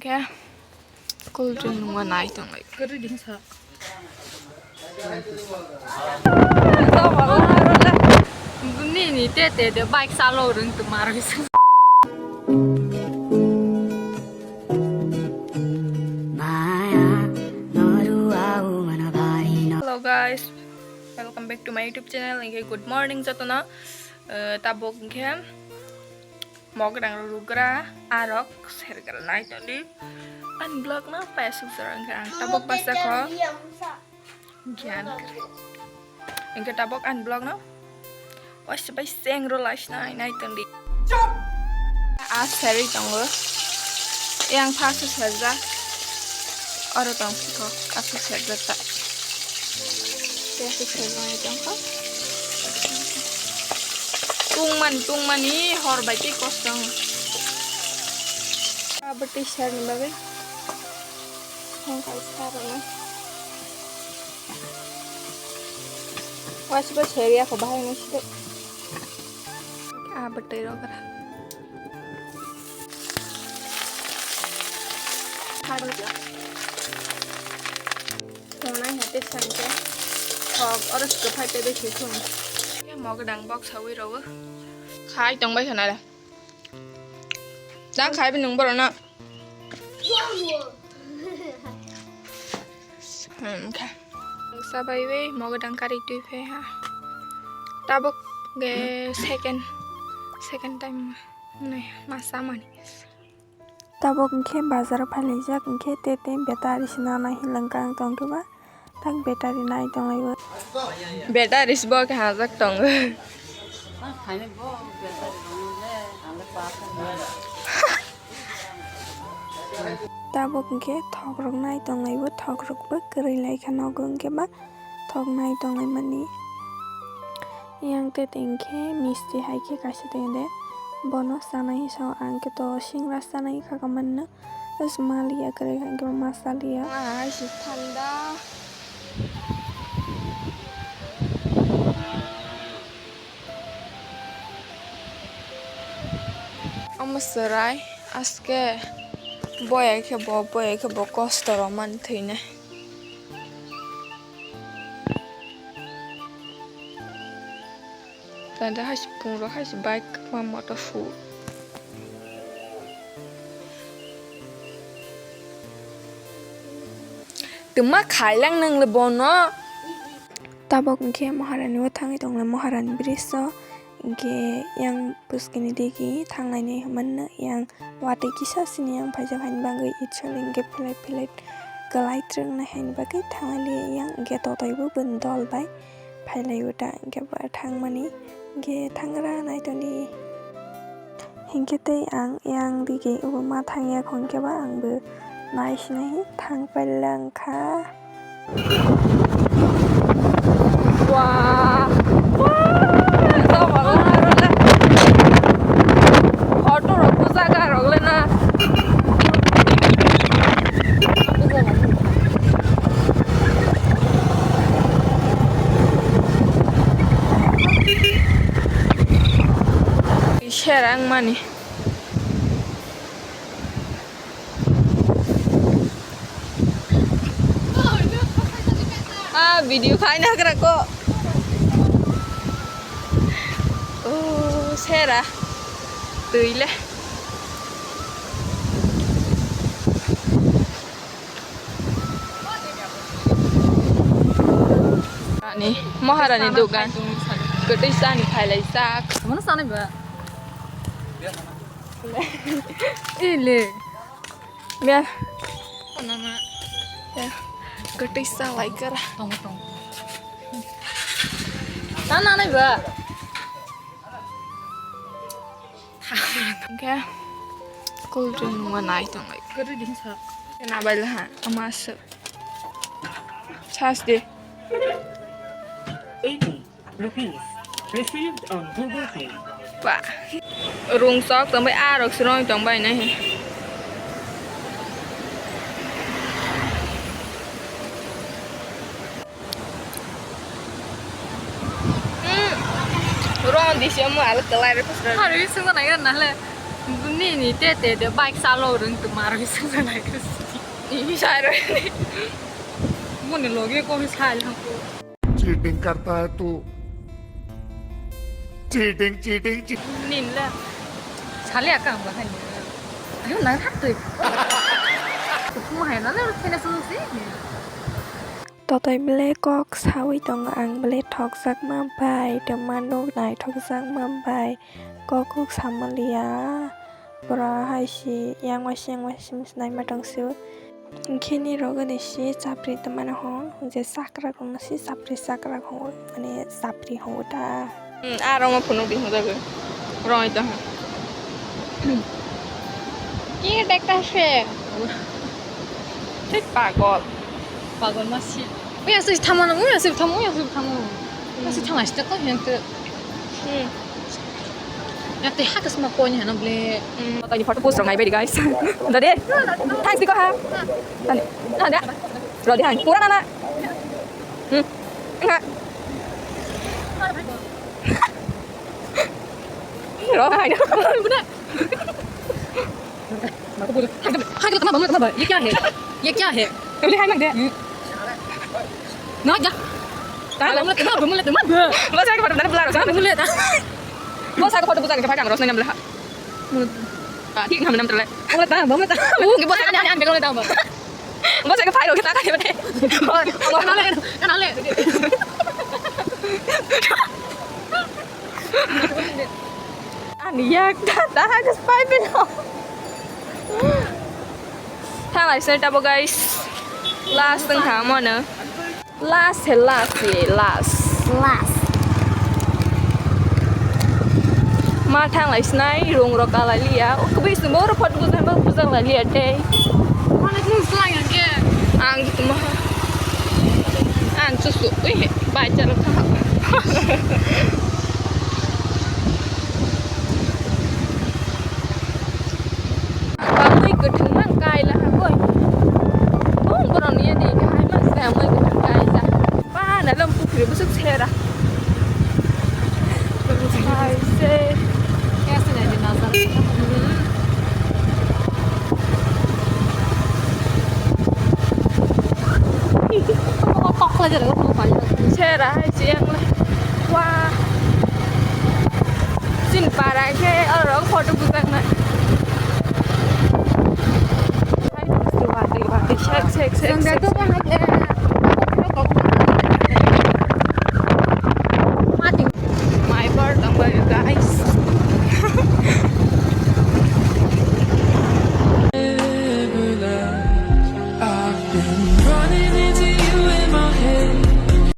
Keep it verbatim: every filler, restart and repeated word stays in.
Khe cool drink nungma nai tonglai. Kwrwi ding sa. Nini te te de bike salo rwng tongma rwisa. Hello guys, welcome back to my YouTube channel. Hingke good morning jotono. Eh, tabok hingke mok rang rugra arok sergra nai tongdi. Ani vlog no payasuk sora hingke ang tabok basa kho. Gian. Hingke tabok ani vlog no waisa bai seng ro laisna nai tongdi. A seri tongo. Yang thaksa serjak. Oro tong sikho, kasu serjak ta. Kasu serjak nai tongkho. Tungmani, tungmani hor bai tei kosto. Abo tei serni bagwi. Hengkai sarwno. Waisa bai seri ako bahai nai sidi. A bwtwi rok gra. Thongnai hai tei sangke. Thok oro kwphai tei bai thwi thung. Mogo dang bok sawi rogo. Khai tongbai khana le. Dang khai bi nung borok no. Hmm, kha. Sabai we mogo dang kari twi phe ha. Tabok ge second, second time nai ma samani. Tabok hingke bazar o phailaijak hingke te te battery se nana hinlangkha ang tongkhe ba. Tak battery nai tonglaio. Battery se bo khe hajak tongo. Tabok hingke thok rok nai tonglaio, thok rok bo kwrwi laikha nogo hingke ba thok nai tonglaimani. Yang te tengkhe misti hai khe kaisa tongde, bono chanai sao ang khe to singra chanai kha manno. Bas maliya kwrwi hwnkhe bo ma saliya. Hai se thanda. Omo chwrai aske boya khe bo, boya khe bo kosto rwmani thwinai. Tanda hai se phungrok hai se bike ma moto su. Twma khailang nang le bono. Tabok hingke Maharani o thangwi tongla Maharani bridge o hingke yang bwskini digi thanglainai hwnmano yang. Watwi kisa sini yang phaijak haini bagwi itsolwi hingke phelet phelet kwlai twrwng nai haini bagwi thanglaili yang hingke totoi bo bini dol bai phailai o ta hingke ba thangmani hingke thangra nai tongdi hingke tei ang yang digi obo ma thangya hingke ba ang bo nai sinai thang pailangkha. Wah. Wah, tamo rok le. Photo rok bujaga rok le na. Serang mani. Ah, video khai na hakra ko. Oh, sera. Tui le. Ani, Maharani dogan. Kwtwi chani phailai chak. Mano sanai ba. Ile. Bia. Nama. Ya. Kwtwi salai kara. Tong tong. Sana nai ba. Hingke cool drink nungma nai tonglai. Kwrwi ding sa. Nabaila ha, ama aswk. Charge de. Eighty rupees received on Google Pay. Ba. Rung sok tongbai, a rok srong tongbai nai. Hmm. Rong di sio mo alak kelai re pas. Hari ini semua naik kan nahle. Nini tete de bike salo rwng tongma rwng swngjak nai khe. Ni sai rw ni. Moni loge ko sai lang ko. Cheating करता है तू, cheating, cheating, cheating. Nin le. Sale akang ba hani. Ayo na hat tui. Mo hai na le thene su si. Totoi bele kok sawi tongo ang bele thokjakma bai, tongma nuk naithokjakma bai, kok kok samaliya, bwrwi hai si yang waisi yang waisi naima tongsu. Hwnkhe ni rogoni si chapri tongmani hwn, je chakra rokno si chapri chakra hwn, mane chapri hwn ta. Hmm, ah, rongo phunuk di hwnjagwi. Roi to. Ki dekta se? Thik pagol. Pagol ma si. Uya si thamano, uya si thamo, uya si thamo. Uya si thama sita ko hente. Hmm. Ya te hakas ma ko ni hano ble. Hmm. Tadi photo post rong ai beri guys. Dade. Thanks di ko ha. Dade. Dade. Rodi han. Pura nana. Hmm. Enggak. Rong ai. Buna. हाय, हाय, हाय, ये क्या है? ये क्या है? Uli hai mang de. Na ja. Ka bumle ta, bumle ta, bumle ta. Bos aku photo dana blur. Bumle ta. Bos aku photo bukan ke pakai rosna nyamle ha. Ah, thik nam nam terle. Bumle ta, bumle ta. Uh, bos aku an an bumle ta. Bos aku phai ro kita ka de. Bos. Kana le, kana le. Ani yak ta ta ha gas pai pino. Thanglai sini tabo guys. Last tong ha mono. Last he last ye last. Last. Ma thanglai sinai rung rok kalai liya. O kubui sini boro phot bujang bujang lai liya tei. Mana sini selang ya ke? Ang gitu mah. Ang susu. Wih, baca lo kah? Kamui kwthwng mang kai la ha koi. Bong bono niya di kahai mang se kamui kwthwng kai la. Pa na lom pukhri busuk sera. Hai se. Kaya se na di nazar. Sera hai se yang le. Wah. Sin para ke oro photo bujang na. Hai se wati wati sek sek sek. Sek. My bird, ang bayo, guys. I've been running into